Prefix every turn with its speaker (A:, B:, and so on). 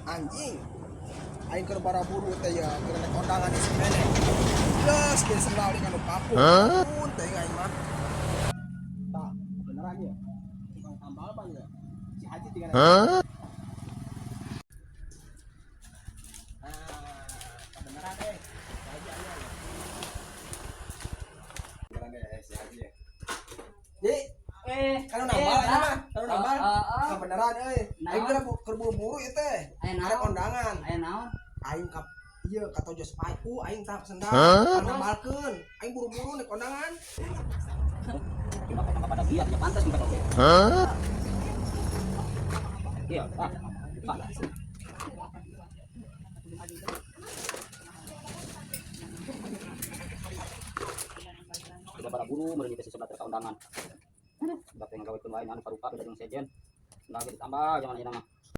A: Anjing. Aing keur baraburu teh ya, keur nek kondangan di keneh. Geus ge sendal di kanu paku. Pun teh aing mah. Tah, beneran ya. Tukang tambal ban ya. Si Haji juga. Nah, kebenaran eh. Si Haji aya ya. Beneran eh si Haji ya. Ji, kalau nambal aja mah, kalau nambal. Kebenaran euy. Aing keur buru-buru ieu teh.
B: Aya
A: Ada
B: naon?
A: Kondangan.
B: Aya naon?
A: Aing ka ieu katojo sepatu aing tah sendal nambalkeun. Aing buru-buru nek kondangan.
B: Kenapa tangkap pada dia? Ya pantas minta oke. Iya, ah. Pak. Tidak para buru meureun teh sebelah ka undangan. Sebab yang gawe wae anu parupa beda jeung sejen. Lagi ditambah jangan ayeuna mah.